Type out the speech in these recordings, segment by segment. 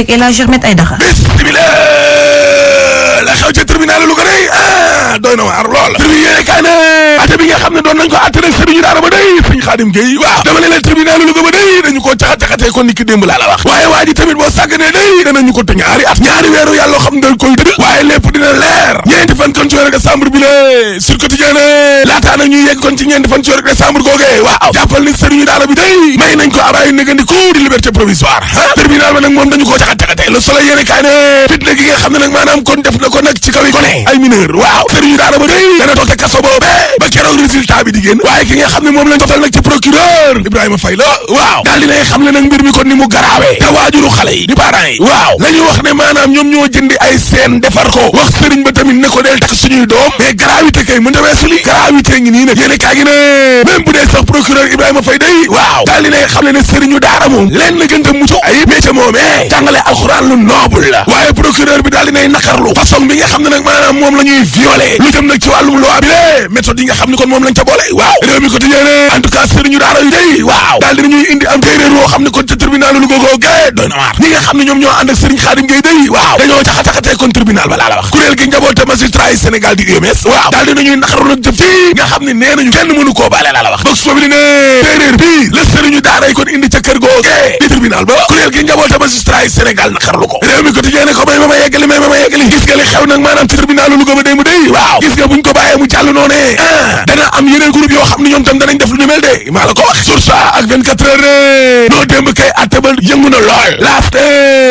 El Hadji Ahmed Aïdara la xew ca tribunal lu ko day doy na waar lool tribunal yéene kaay ne ate bi nga xam ne doon nañ ko atte nag sëriñu daara ba day sëñ Xaadim Géey waaw dama ne leen tribunal lu ko ba day dañu koo caxat-caxatee kon ni ki démb laa la wax waaye waa ji tamit boo sàgganee day danañu ko te ñaari weeru yàlla xam ne dañ koy tëdd waaye lépp dina leer ñeenti fan kon ci weeru décembre bi la Sud Quotidien ne laataa nag ñuy yegg kon ci ñeenti fan ci weeru décembre googee waaw jàppal ni sëriñu daara bi day may nañ ko abay négandiku di liberté provisoire tribunal ba nag moom dañu koo caxat-caxatee Le Soleil yéene kaay ne fitna gi nga xam ne nag maanaam kon def na ko nag ci kaw yi gone ay mineur waaw sëriñu daara ba day dana toog te kaso boobu ba keroog résultat bi di génn waaye ki nga xam ne moom lañ total nag ci procureur Ibrahima Faye la waaw daal dinay xam ne nag mbir mi kon ni mu garaawee te waajuru xale yi di parents yi waaw la ñu wax ne maanaam ñoom ñoo jëndi ay seen defar ko wax sëriñ ba tamit ne ko del takk suñuy doom mais gravité kay mën ta weesu li gravité ngi nii nag yéene kaa gi ne même bu dee sax procureur Ibrahima Faye day waaw daal dinay xam ne sëriñu daara moom leen na gën a mucc ay métier moomee jàngale alxuraan lu noble la waaye procureur bi daal dinay naqarlu façon bi nga xam ne nag maanaam moom la ñuy violé lu jëm nag ci wàllum loi bi lé méthode yi nga xam ne kon moom lañ ca boole waaw réew mi quotidien en tout cas sëriñu daara yu day waaw daal dinañuy indi am téeréer woo xam ne kon ca tribunal lu googoo gay doy na waar ñi nga xam ne ñoom ñoo ànd ak Serigne Khadim Gueye day waaw dañoo caxataxatee kon tribunal ba laa la wax kuréel gi njaboote magistrat yi Sénégal di UMS waaw daal dinañuy naqaru nag jëf ci nga xam ne nee nañu kenn mënu koo baale laa la wax box boobu ne téeréer bi la sëriñu daara yi kon indi ca kër googee di tribunal ba kuréel gi njaboote magistrat yi Sénégal naqarlu ko réew mi quotidien ne ko may ma yeggali gis nga li xew nag maanaam ci tribunal lu ba day mu day waaw gis nga buñ ko bàyyee mu jàll noonee dana am yeneen groupe yoo xam ne ñoom tam danañ def lu ñu mel de maa la ko wax sur ça ak 24 heures noo démb kay atte ba yëngu na lool laaste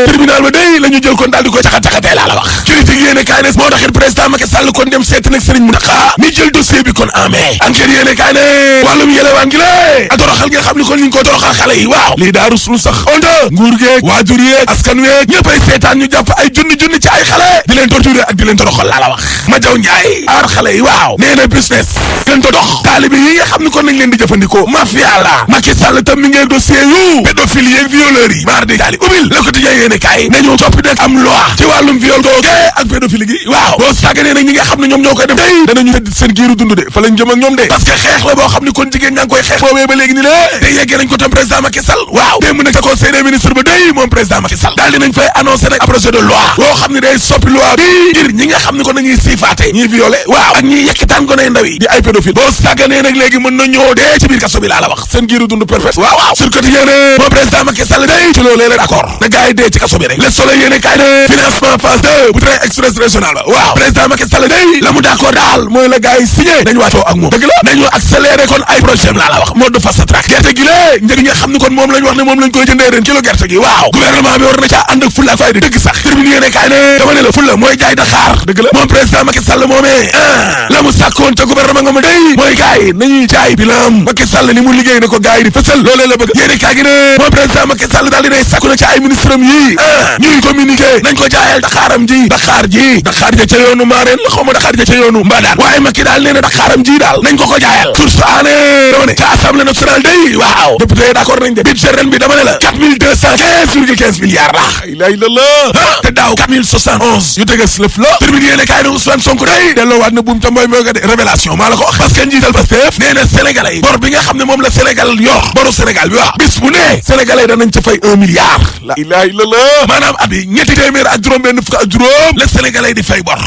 tribunal ba day la ñu jël kon daal di koy caxat-caxatee laa la wax critique yéene kaay ne moo taxit président Macky Sall kon dem seeti nag Serigne Mountakha mi jël dossier bi kon en mai enquête yéene kaay ne wàllum yelewaan gi la ak toroxal nga xam ne kon ñu ngi ko toroxal xale yi waaw lii daa ruslu sax onde nguur geeg waajur yeeg askan weeg ñëppay seetaan ñu jàpp ay junni ci ay xale di leen torturer ak di leen toroxal laa la wax ma jaw njaay aar xale yi waaw nee na business gën to dox taalibe yi nga xam ne kon nañ leen di jëfandikoo mafia la Macky Sall tam mi ngi dossier yu pédophile yeeg violeurs yi maar di daali ubbil Le Quotidien yéene kaay nañu soppi nag am loi ci wàllum viol googe ak pédophilie gi waaw boo sàgganee nag ñi nga xam ne ñoom ñoo koy def tey danañu tëdd seen giiru dund de fa lañ jëm ak ñoom de parce que xeex la boo xam ne kon jigéen ñaa ngi koy xeex boobee ba léegi ni la te yeggee nañ ko tam président Macky Sall waaw démb nag ca conseil des ministres ba day moom président Macky Sall daal dinañ fay annoncé nag projet de loi boo xam ne day soppi loi bi ngir ñi nga xam ne kon nañuy siifaate ñiy violé waaw ak ñiy yekkitaan ko nay ndaw yi di ay pédophile boo sàgganee nag léegi mën na ñoo dee ci biir kaso bi laa la wax seen giiru dund perfect waaw sur quotidien ne moom président Macky Sall day ci loolee la d'accord na gars yi dee ci kaso bi rek Le Soleil yéene kaay ne financement phase 2 bu train express régional ba waaw président Macky Sall day la mu d'accord daal mooy la gars yi signé nañ wàccoo ak moom dëgg la nañu accéléré kon ay projet laa la wax mode fast track gerte gi lée njëg nga xam ne kon moom lañ wax ne moom lañ koy jëndee ren kilo gerte gi waaw gouvernement bi war na caa ànd ak fulla ak fayda dëgg sax tribune yéene kaay ne dama ne la fulla mooy jaay Dakar dëgg la moom président Macky Sall moomee la mu sàkkoon ca gouvernement nga ma day mooy gars yi nañuy jaay bilan Macky Sall ni mu liggéey na ko gars yi di fësal loolee la bëgg yéene kaay gi ne moom président Macky Sall daal dinay sàkku na ci ay ministre am yii ñuy communiqué nañ ko jaayal Dakaram ji Dakar ja ca yoonu Mareen la xaw ma Dakar ja ca yoonu Mbadaan waaye Macky daal nee na Dakaram ji daal nañ ko jaayal source aane dama ne ca assemblée nationale day waaw député d'accord nañ de budget ren bi dama ne la 4215,15 milliards la ilaha illallah te daaw 4071 yu teges lëf la tribune yéene kaay ne Ousmane Sonko day delloo waat na buum ca mooy mooga de révélation maa la ko wax parce que njiital Pastef nee na sénégalais yi bor bi nga xam ne moom la Sénégal yor boru Sénégal bi waaw bis bu ne sénégalais danañ ca fay 1 milliard la ilaha illallah maanaam at bi ñetti téeméer ak juróom benn fukk ak juróom la sénégalais di fay bor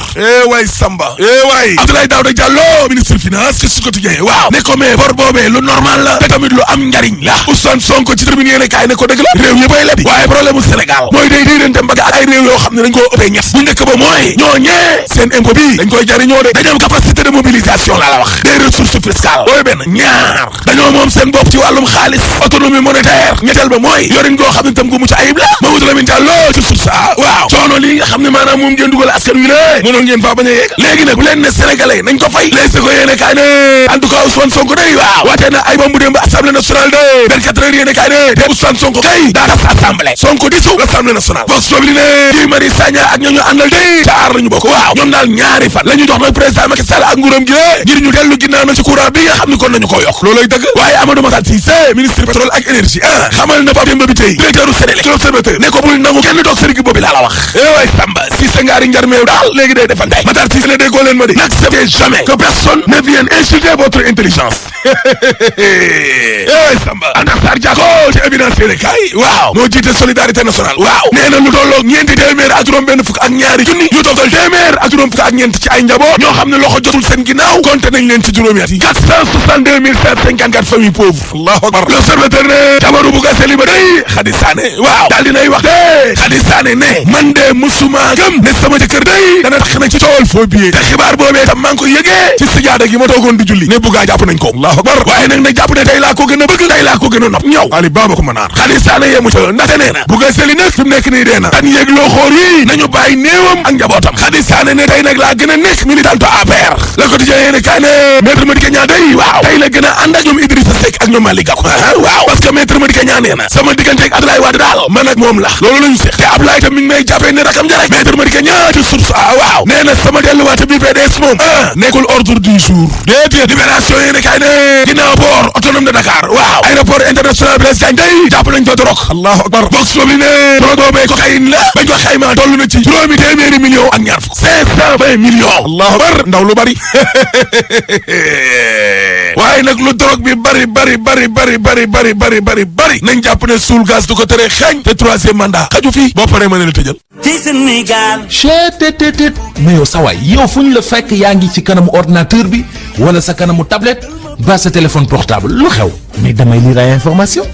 waay Samba waay Abdoulaye Daouda Diallo ministre finance ci Sud Quotidien waaw ne ko mais bor boobee lu normal la te tamit lu am njariñ la Ousmane Sonko ci tribune yéene kaay ne ko dëgg la réew yëppay lebi waaye problème mu Sénégal mooy day déydante mbagg ak ay réew yoo xam ne dañ koo ëppee ñett bu njëkk ba mooy ñooñee seen impôt bi dañ koy jariñoo de dañoo am capacité de mobilisation laa la wax des ressources fiscales booy benn ñaar dañoo moom seen bopp ci wàllum xaalis autonomie monétaire ñetteel ba mooy yorin goo xam ne tam gu mucc ayib la Mamadou Lamine Diallo ci suuf sa waaw coono lii nga xam ne maanaam moom ngeen dugal askan wi la mënoon ngeen faa bañ a yegg léegi nag bu leen ne sénégalais nañ ko fay léegi ko yéene kaay ne en tout cas Ousmane Sonko day waaw waatee na ay bombu dem ba assemblée nationale de 24 heures yéene kaay ne te Ousmane Sonko kay daa tas assemblée Sonko disu l'assemblée nationale vox populi ne Guy Marius Sagna ak ñooñu àndal day ca aar lañu bokk waaw ñoom daal ñaari fan la ñu jox nag président Macky Sall ak nguuram gi ngir ñu dellu ginnaaw na ci courant bi nga xam ne kon nañu ko yokk looloy dëgg waaye Amadou Makhtar Cissé ministre pétrole ak énergie xamal na Pape Demba bi tey directeur u Sénélec ci l'Observateur ne ko bul nangu kenn toog sëriñ boobu laa la wax waay Samba Cissé ngaari njar meew daal léegi day defante Matar Cissé ne déggoo leen ma di n'acceptez jamais que personne ne vienne insulter votre intelligence Samba Anta Sarr Diako ci évidence yéene kay waaw moo jiite solidarité nationale waaw nee na lu tolloog ñeenti téeméer ak juróom benn fukk ak ñaari junni yu toftal téeméer ak juróom fukk ak ñeent ci ay njaboot ñoo xam ne loxo jotul seen ginnaaw compté nañ leen ci juróomi at yi 462 754 familles pauvres allahu akbar l'observateur ne jabaru Bouga Seli ba day Khady Sané waaw daal dinay wax de Khady Sané ne man de musuma gëm ne sama jëkkër day dana tax na ci tool foo biyee te xibaar boobee tam maa ngi koy yëgee ci sijaada gi ma toogoon di julli ne Bouga jàpp nañ ko allahu akbar waaye nag jàpp ne tey laa ko gën a bëgg tey laa ko gën a nopp ñëw Ali Baba ko ma naan Khady Sané yemu ca ndaxte nee na Bouga Seli nag fi mu nekk nii dee na tan yéeg loo xoor yi nañu bàyyi néewam ak njabootam Khady Sané ne tey nag laa gën a nekk militante APR Le Quotidien yéene kaay ne maître Madické Niang day waaw tey la gën a ànd ak ñoom Idrissa Seck ak ñoom Malick Gakou waaw parce que maître Madické Niang nee na sama diggante ak Abdoulaye Wade daal man ak moom la loolu la ñu seex te Abdoulaye tam mi ngi may jàppee ne rakam ja rek maître Madické Niang ci source waaw nee na sama delluwaate bi PDS moom nekkul ordre du jour déedéet libération yéene kaay ne ginnaaw port autonome de Dakar waaw aéroport international Blaise Diagne day jàpp nañ fa drogue allahu akbar box boobu ne drogue boobee cocaïne la bañ ko xayma toll na ci juróomi téeméeri millions ak ñaar fukk 520 millions allahu akbar ndaw lu bari waaye nag lu drogue bi bari nañ jàpp ne suul gaz du ko tere xeeñ te troisième mandat xaju fii boo paree mën na la tëjal ci Sénégal chetttt mais yow sa waay yow fu ñu la fekk yaa ngi ci kanamu ordinateur bi wala sa kanamu tablette ba sa téléphone portable lu xew mais damay lire ay information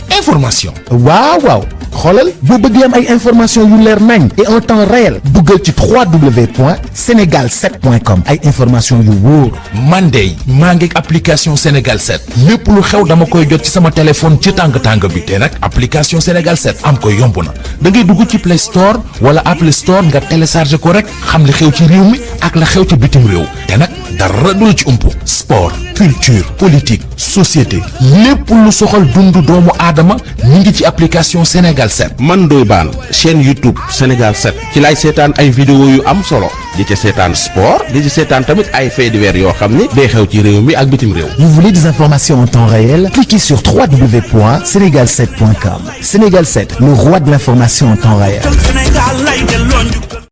waaw xoolal boo bëggee am ay information yu leer nañ et en temps réel duggal ci www.senegal7.com ay information yu wóor man de maa ngi application Sénégal 7 lépp lu xew dama koy jot ci sama téléphone ci tàng bi te nag application Sénégal 7 am ko yomb na da ngay dugg ci Play Store wala Apple Store nga télécharge ko rek xam li xew ci réew mi ak la xew ci bitim réew te nag dara du la ci umpu sport culture politique société lépp lu soxal dundu doomu aadama ñu ngi ci application Sénégal 7. man Ndoye Bane chaîne YouTube Sénégal 7 ci laay seetaan ay vidéo yu am solo di ci seetaan sport di ci seetaan tamit ay faits divers yoo xam ni day xew ci réew mi ak bitim réew. Vous voulez des informations en temps réel? Cliquez sur www.senegal7.com. Sénégal 7, le roi de l'information en temps réel.